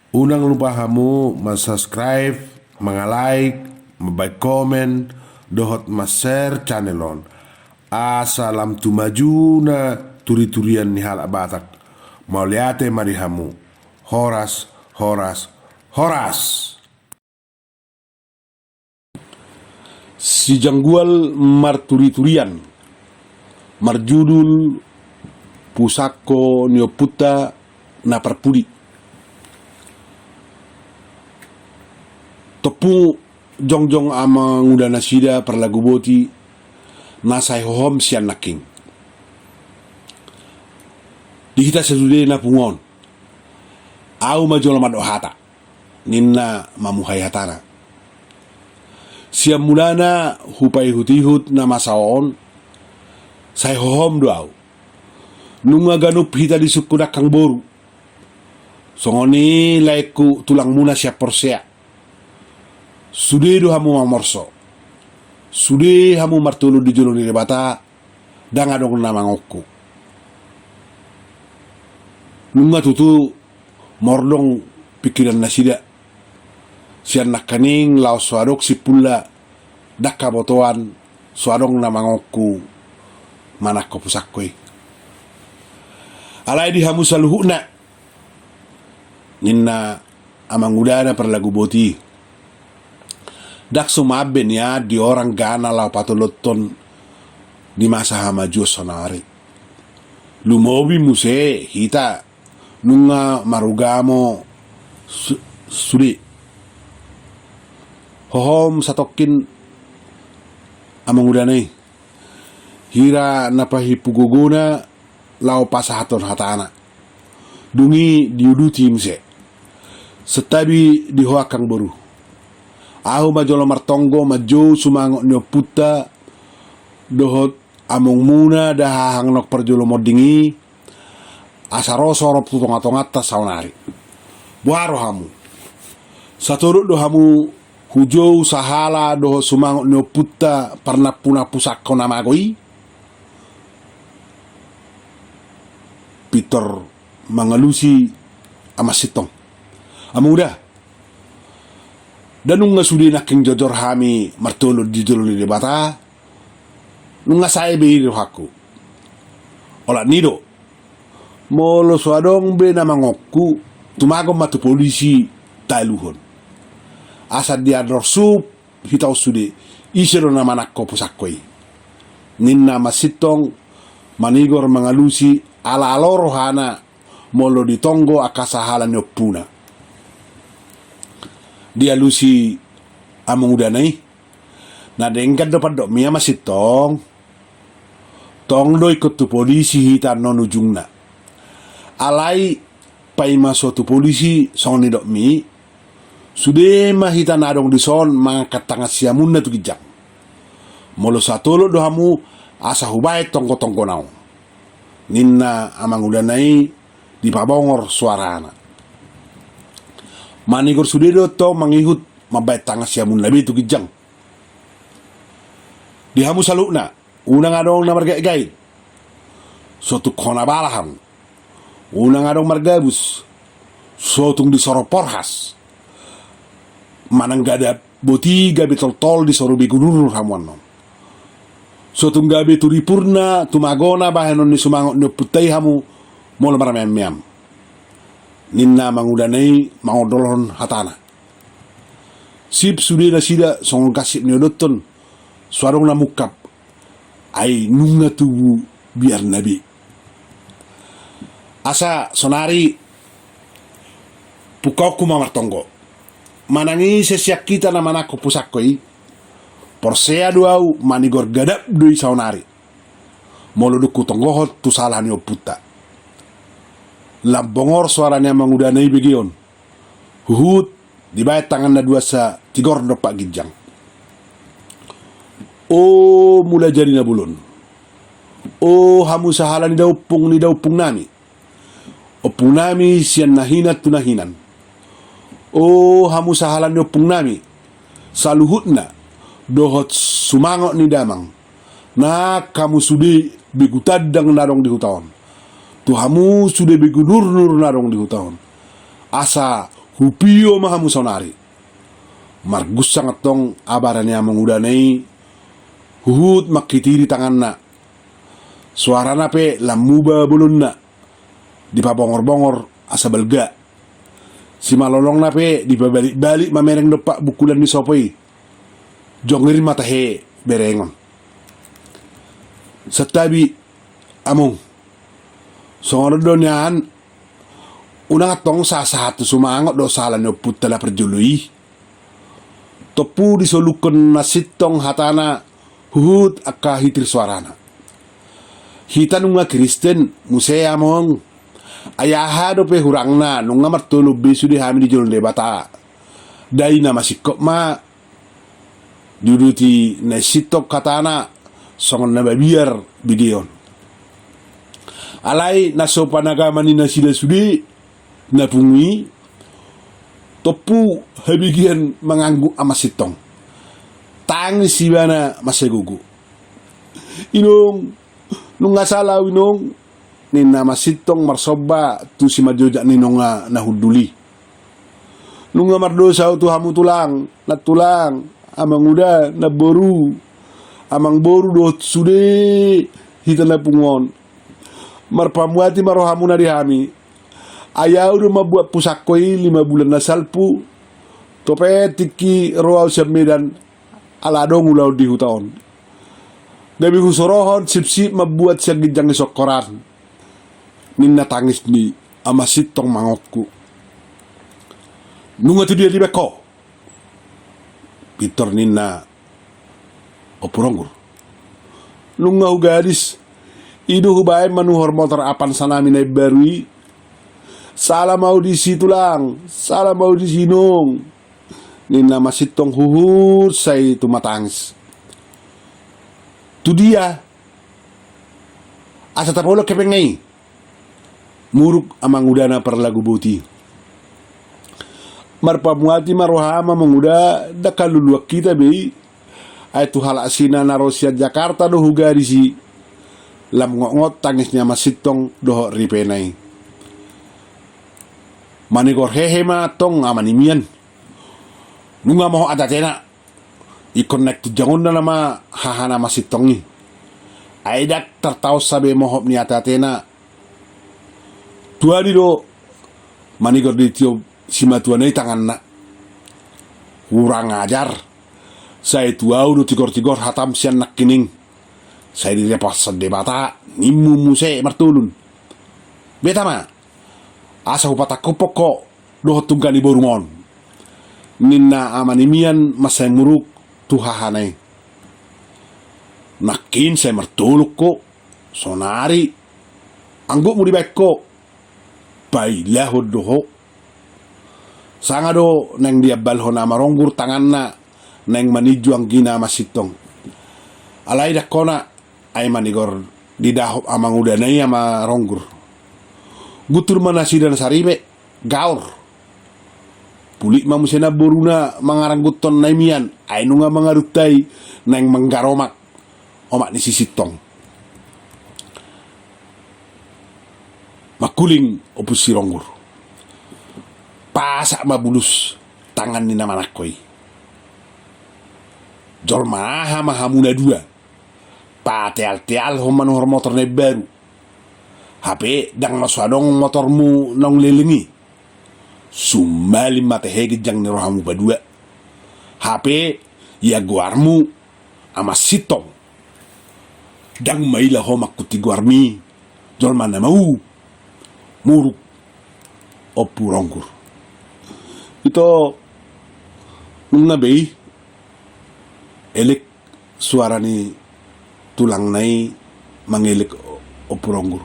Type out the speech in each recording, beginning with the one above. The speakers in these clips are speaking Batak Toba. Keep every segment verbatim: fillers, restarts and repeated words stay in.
Unang lupa hamu ma-subscribe, manga-like, mambaen komen, dohot ma-share channel on. Asa lam tu majuna turi-turian ni halak Batak. Mauliate ma di hamu. Horas, horas, horas. Si Janggual marturi-turian, marjudul Pusako ni Ompunta na Parpudi. Tompu jongjong amanguda nasida parlagu boti na sai hohom sian nangkin. Di hita sasude na pungu on, ahu ma jolo mandok hata, ninna mamuhai hatana. Sian mulana hupaihut-ihut na masa on, sai hohom do ahu. Nunga ganup hita disungkun angkang boru. Songon i laengku tulangmuna sian porsea. Sude do hamu mamorso. Sude hamu martolon di jolo ni Debata, ndang adong na mangongku. Nunga tutu mordong pingkiran nasida. Sian nangkaning laos so adong simpulna, ndang habotoan, so adong na mangongku manangko pusakko i. Alai di hamu saluhutna, ninna amangudana parlagu boti. Ndang so mambe nian di orang gana laho patolothon di masa hamajuon sonari. Lumobi muse hita nunga marugamo su-, sude. Hohom satongkin amangudana i. Hira na pahimpu gogona laho pasahathon hatana. Dung i diuduti muse. Santabi di ho angkang boru. Ahu ma jolo martonggo manjou sumangot ni ompunta dohot amongmuna da hahangnok parjolo monding i, asa ro sorop tu tonga-tonganta saonari. Boha rohamu? Satolop do hamu hujou sahala dohot sumangot ni ompunta parnampu-nampu sangko na mago i? Pintor mangalusi Amang Sintong. Amanguda, ndang nunga sude nangkin jojor hami martolon di jolo ni Debata. Nunga sae be i rohangku. Olat ni do. Molo so adong be na mangongku, tumagon ma tu polisi taluhon. Asa diandor sup hita on sude, ise do na manangko pusakko i. Ninna Amang Sintong manigor mangalusi ala alo rohana molo ditonggo angka sahala ni ompuna. Dialusi amangudana i. Na denggan do pandokmi Amang Sintong. Tong do ingkon tu polisi hita annon ujungna. Alai paima so tu polisi songon nidokmi, sude ma hita na adong dison mangangkat tangan siamunna tu ginjang. Molo satolop do hamu asa hubaen tonggo-tonggona on. Ninna amangudana i dipabongor suarana. Manigor sude do tong mangihut mambaen tangan siamunna be tu ginjang. Di hamu saluhutna, unang adong na margait-gait. So tung hona bala hamu. Unang adong margabus. So tung disorop porhas. Manang gadap boti gabe toltol disorop be gubernur hamu annon. So tung gabe turipurna tumagona bahenon ni sumangot ni ompunta i hamu molo marmeam-meam. Ninna amangudana i mangondolhon hatana. Sip sude nasida songon gansip ni odothon, so adong na mungkap. Ai nunga tubu biarna be. Asa sonari pungkaonku ma martonggo. Manang ise sian hita na manangko pusakko i, porsea do ahu manigor gadap do i saonari. Molo dung hutonggohon tu sahala ni ompunta. Lam bongor suara ni amangudana i begeon. Huhut dibaen tanganna duansa tigor dompak ginjang. O mula jadi na bolon. O hamu sahala ni daompung ni daompung nami. Ompung nami sian na hinan tu na hinan. O hamu sahala ni ompung nami. Saluhutna dohot sumangot ni damang. Nang hamu sude begu tandang na adong di huta on. Tu hamu sude begu nurnur na adong di huta on. Asa Pupio ma hamu saonari. Margunsang antong abara ni amangudana i, huhut mangkitiri tanganna. Soarana pe lam muba bolonna, dipabonorbonor asa balga. Simalolongna pe dipabalikbalik mamereng dompak bungkulan ni sopo i. Jongjong i ma tahe berengon. Santabi, among. Songon on do nian, unang antong sahat-sahat tu sumangot dohot sala ni ompunta na parjolo i. Tompu disolukkon Aman Sintong hatana, huhut angka hitir soarana. Hita nunga Kristen, muse among. Ai aha dope hurangna, nunga martolop be sude hami di jolo ni Debata. Dai na masingkop ma, diuduti Aman Sintong hatana, songon na mabiar bege on. Alai na so panagama ni nasida sude na pungu i, tompu habegean mangangguk Aman Sintong. Tangis ibana mansai gogo. Inong, nunga sala ahu inong, ninna Aman Sintong marsomba tu simanjojak ni nonga na hundul i. Nunga mardosa ahu tu hamu tulang, nantulang, amanguda, namboru, amangboru dohot sude hita na pungu on. Marpamuati ma rohamuna di hami. Ai ahu do mambuat pusakko i lima bulan na salpu. Dope tingki ro ahu sian Medan, ala adong ulaon di huta on. Gabe husorohon sipsip mambuat sian ginjang ni songkoran, ninna tangis ni Aman Sintong mangongguk. Nunga tu dia dibaen ho? Pintor ninna Ompu Ronggur. Nunga hugadis, i do hubaen manuhor motor Avanza nami na imbaru i. Sala ma ahu disi tulang, sala ma ahu disi inong, ninna Aman Sintong huhut sai tumatangis. Tu dia? Asa tapolok hepeng i? Muruk amangudana parlagu boti. Marpamuati ma roham amanguda, ndang haluluan hita be i. Ai tu halak Sina na ro sian Jakarta do hugadis i. Lam ngotngot tangis ni Aman Sintong dohot ripena i. Manigor hehe ma antong ama ni Mian. Nunga mohop ateatena. Ingkon naeng tinjangonna nama hahana Aman Sintong i. Ai ndang tartaonsa be mohop ni ateatena. Tuani do manigor ditiop simatuana i tanganna. Kurang ajar. Sai tu ahu do tigor-tigor hatam sian nangkining. Sai dilepaskon Debata, nimmu muse martolun. Beta ma. Asa hupatangkuphon ho dohot tungka ni borungkon, ninna ama ni Mian mansai muruk tu hahana i. Nangkin sai martolun ho, saonari anggukmu dibaen ho, pailahon do ho. Sanga do naeng diambalhon ama Ronggur tanganna naeng maninju anggina Aman Sintong. Alai ndang hona, ai manigor didahop amangudana i ama Ronggur. Guntur ma nasida na saripe, gaor. Pulik ma muse namboruna mangarangguthon na i Mian, ai nunga mangarunta i naeng manggaromak omak ni si Sintong. Mangkuling Ompu si Ronggur. Pasak ma bulus tangan ni na manangko i. Jolma aha ma hamu na dua? Pateal-tealhon manuhor motor na imbaru. Hape ndang na so adong motormu naung leleng i. Sumbalin ma tahe ginjang ni rohamu padua. Hape ia goarmu Aman Sintong. Ndang maila ho mangkuti goarmi, jolma na mau. Muruk Ompu Ronggur. Ito, nunga be i elek suara ni tulangna i mangelek Ompu Ronggur.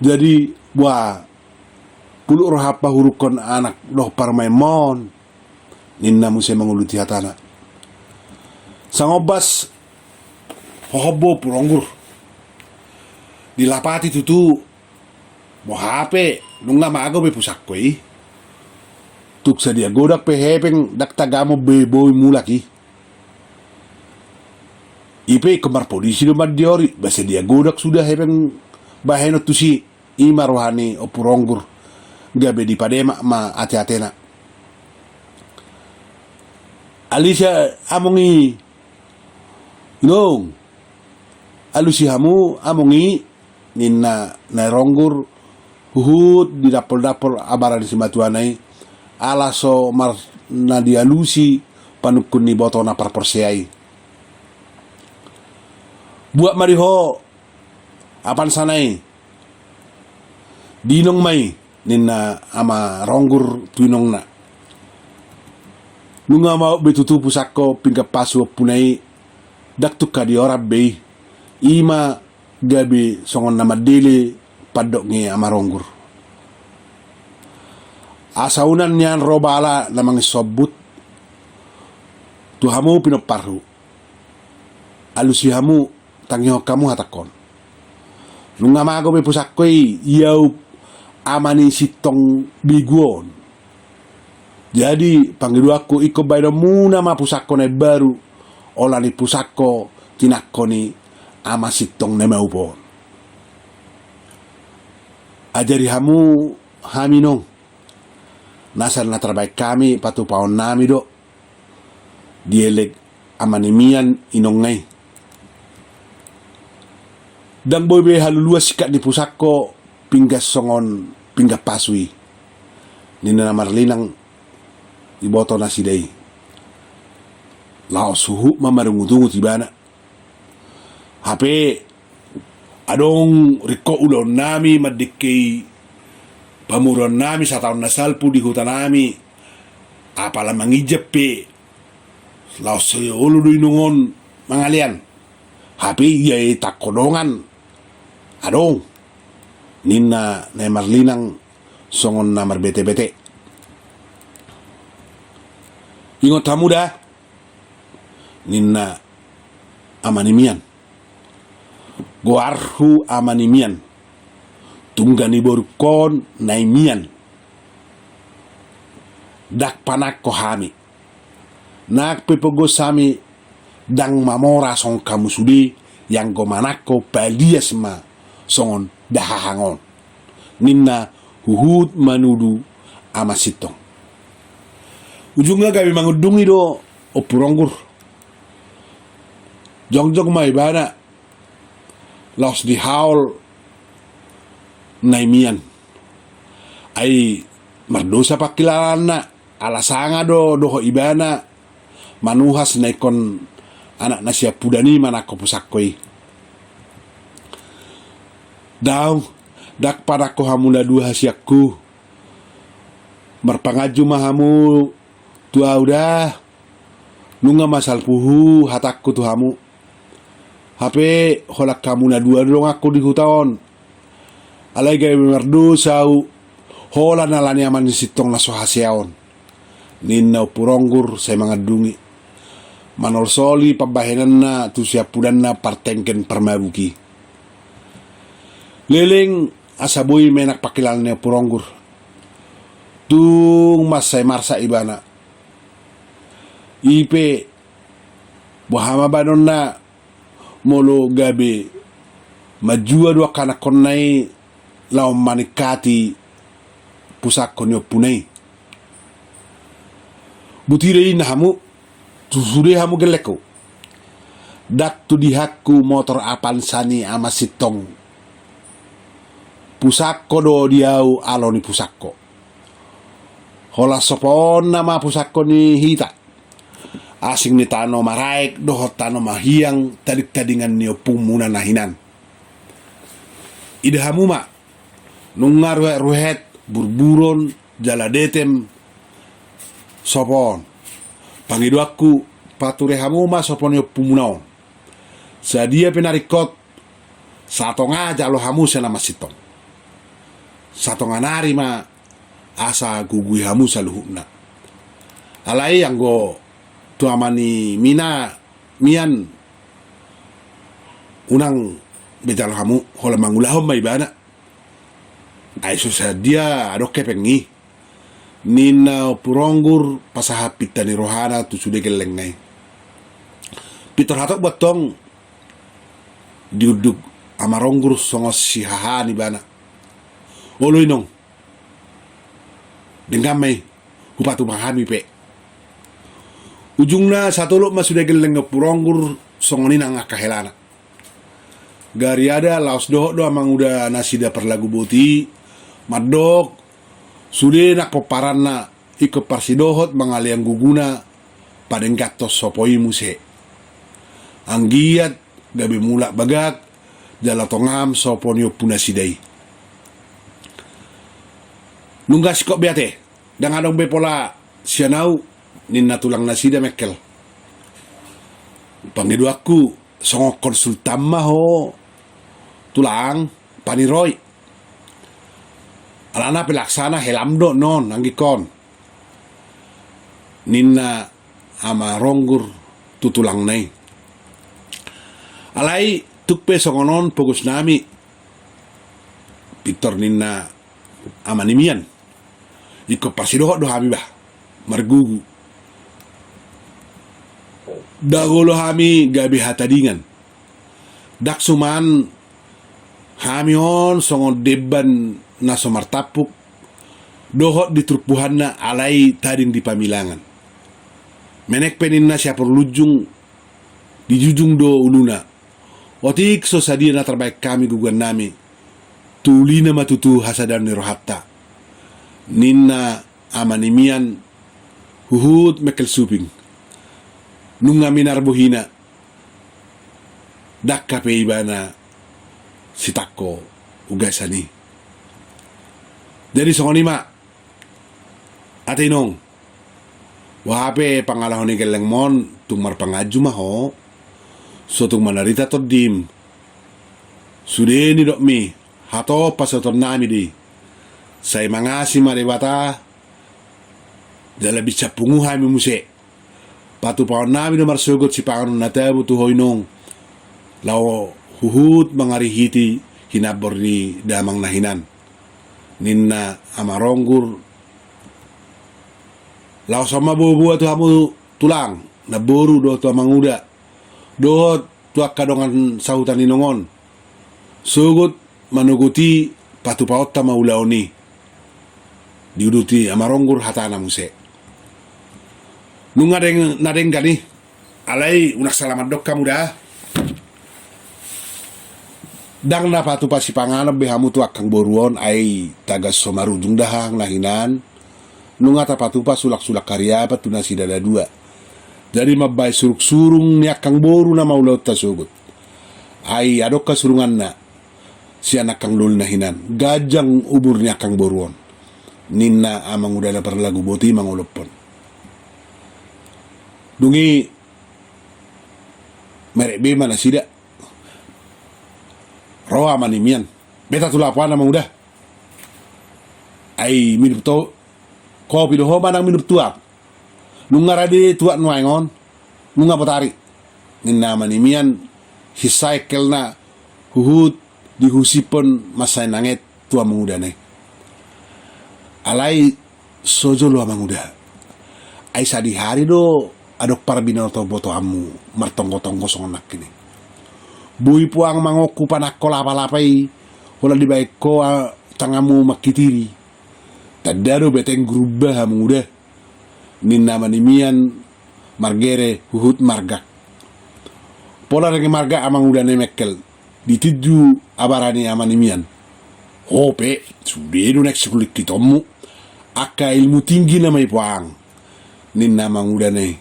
Jadi, boha, puluk roham pahurukkon anak dohot parumaenmon, ninna muse manguluti hatana. Sangombas, hohom bo Ompu Ronggur. Dilapati tutu. Boha pe, nunga mago be pusakko i. Tung sadia godang pe hepeng ndang tagamon be boi mulak i. I pe ingkon marpolisi do mandiori, ba sadia godang suda hepeng bahenon tusi. I ma roha ni Ompu Ronggur. gabe dipademak ma ateatena. Alusi among i, inong, alusi hamu among i, ninna Nai Ronggur, huhut didapoldappol abara ni simatuana i, ala so marnadialusi panungkun ni ibotona parporsea i. Buat ma di ho apansana i, diinong ma i, ninna Ama Ronggur tu inongna. Nunga mauk be tutu pusakko pinggan pasu ompuna i, ndang tung hadioran be i. I ma gabe songon na mandele pandok ni Ama Ronggur. Asa unang nian ro bala na manginsombut tu hamu pinomparhu. Alusi hamu, tangihon hamu hatangkon. Nunga mago be pusakko i, iaup ama ni sintong begu on. Jadi pangidoanku, ingkon baenonmuna ma pusakko na imbaru, holan i pusakko tinangko ni ama sintong na maup on. Ajari hamu hami, inong. Nasa na tarbaen hami patupaonnami do dielek ama ni mian inongna i. Ndang boi be haluluan singkat ni pusakko pinggan songon pinggan pasu i, ninna na marlinang iboto nasida i. Laos huhut ma marungutungut ibana. Hape adong ringkot ulaonnami mandingke i pamoruonnami sataon na salpu di hutanami, apala manginjam pe laos sai olo do inong on mangalean. Hape ia i tangko dongan adong, ninna na marlinang songon na marbetebete. Ingot hamu da, ninna ama ni mian. Goarhu ama ni mian, tungga ni borungkon Nai Mian. Ndang panangko hami. Nang pe pogos hami ndang mamora songon hamu sude, ianggo manangko palias ma songon dahahang on, ninna huhut manudu ama sintong. Ujungna gabe mangundungi do Ompu Ronggur. Jongjong ma ibana laos dihaol Nai Mian. Ai mardosa pangkilalaanna, ala sanga do dohot ibana manuhas na ingkon anak na siampudan i manangko pusakko i. Daong, ndang panangko hamu na dua hasianku. Marpanganju ma hamu tu ahu da. Nunga ma salpuhu hatangku tu hamu. Hape holan hamu na dua do donganku di huta on. Alai gabe mardosa ahu holan ala ni ama ni sintong na so hasea on, ninna Ompu Ronggur sai mangandungi, manolsoli pambahenanna tu siampudanna partenggen parmabuk i. Leleng asa boi menak pangkilala ni Ompu Ronggur. Tung mansai marsak ibana. I pe, boha ma baenonna molo gabe manjua do angka anakkonna i laho maningkati pusakko ni ompuna i. Boti do i, ninna hamu, tu sude hamu gellengku. Ndang tu dihanku motor Avanza ni ama sintong. Pusakko do di ahu alo ni pusakko. Holan sopoonna ma pusakko ni hita. Asing ni tano maraek dohot tano mahiang tadingtadingan ni ompungmuna na hinan. Ida hamu ma, nunga ruhetruhet, burburon jala detem sopo on. Pangidoanku, pature hamu ma sopo ni ompungmuna on. Sadia pe na ringkot, satonga jalo hamu sian ama sintong. Satonga nari ma asa gogoi hamu saluhutna. Alai anggo tu ama ni mina, Mian, unang be jalo hamu, holan mangulahon ma ibana. Ai so sadia adong hepeng i, ninna Ompu Ronggur pasahat pinta ni rohana tu sude gellengna i. Pintor hatop buat tong diunduk Ama Ronggur songon sihahaan ibana. Olo inong, Denggan ma i, hupatupa hami pe. Ujungna satolop ma sude gelleng ni Ompu Ronggur, songon i nang angka helana. Gariada laos dohot do amanguda nasida parlagu boti, mandok, sude nang pomparanna, ingkon parsidohot mangalean guguna, padengganhon sopo i muse. Anggiat gabe mulak bagak, jala tongamon sopo ni ompu nasida i. Nunga singkop be ate, ndang adong be pola sian au, ninna tulang nasida mengkel. Pangidoanku, songon konsultan ma ho, tulang, paniroi. Alana pelaksana helam do non, anggikon. Ninna Ama Ronggur tu tulangna i. Alai tung pe songon on pogosnami, pintor ninna Ama ni Mian. Ingkon parsidohot do hami bah, margugu. Ndang olo hami gabe hatadingan. Ndang suman hami on songon demban na so martampuk, dohot di turpuhanna alai tading di pamilangan. Menek pe ninna siapor lunjung, dijujung do uluna. Otik so sadia na tarbaen hami guguannami, tu ulina ma tutu hasadaon ni rohanta. Ninna Ama ni Mian huhut mengkel suping. Nunga minar bohina, ndang hape ibana sitangko ugasan i. Jadi songon i ma, ate inong. Boha pe pangalaho ni gellengmon, tung marpanganju ma ho, so tung manarita tondim. Sude nidokmi, hatop pasautonnami do i. Sai mangasi ma Debata, jala binsang pungu hami muse. Patupaonnami do marsogot sipanganon na tabo tu ho inong, laho huhut mangarihiti hinambor ni damang na hinan. Ninna Ama Ronggur. Laos on ma boaboa tu hamu tulang, namboru dohot tu amanguda, dohot tu angka dongan sahuta ni inong on. Sogot manogoti patupaonta ma ulaon i. Diuduti Ama Ronggur hatana muse. Nunga deng-, na denggan i. Alai unang sala mandok hamu da. Ndang na patupa sipanganon be hamu tu angkang boru on, ai tagan so marujung dahahang na hinan. Nunga tapatupa sulak-sulak hariapan tu nasida na dua. Jadi mambaen surung-surung ni angkang boru nama ulaonta sogot. Ai adong hasurunganna sian angkang doli na hinan, ganjang umur ni angkang boru on. Ninna amanguda na parlagu boti mangolophon. Dung i merek be ma nasida. Ro Ama ni Mian. Beta tu lapo an amanguda. Ai minum to, kopi do ho manang minum tuak. Nunga rade tuak nuaeng on. Nunga botari. Ninna Ama ni Mian, hinsa engkelna huhut dihusipon mansai nanget tu amangudana i. Alai so jolo amanguda. Ai sadihari do adong parbinoto-botoanmu martonggo-tonggo songon nangkin i. Boi puang mangoku panangko lapa-lapa i, holan dibaen ho tanganmu mangkitiri. Tanda do beteng gurumba amanguda. Ninna Ama ni Mian margere huhut margak. Pola dengke margak amangudana i mengkel, ditinju abara ni Ama ni Mian. Ho pe, sude do naeng sikulingkitonmu angka ilmu tinggi nama i puang. Ninna amangudana i.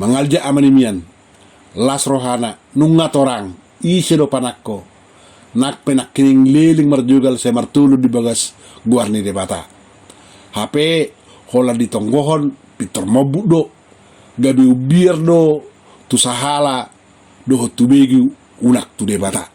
Mangaljak Ama ni Mian. Las rohana, nunga torang, ise do panangko. Nang pe nangkining leleng marjogal sai martulun di bagas goar ni Debata. Hape holan ditonggohon pintor mombut do, gabe umbiar do tu sahala dohot tu begu unang tu Debata.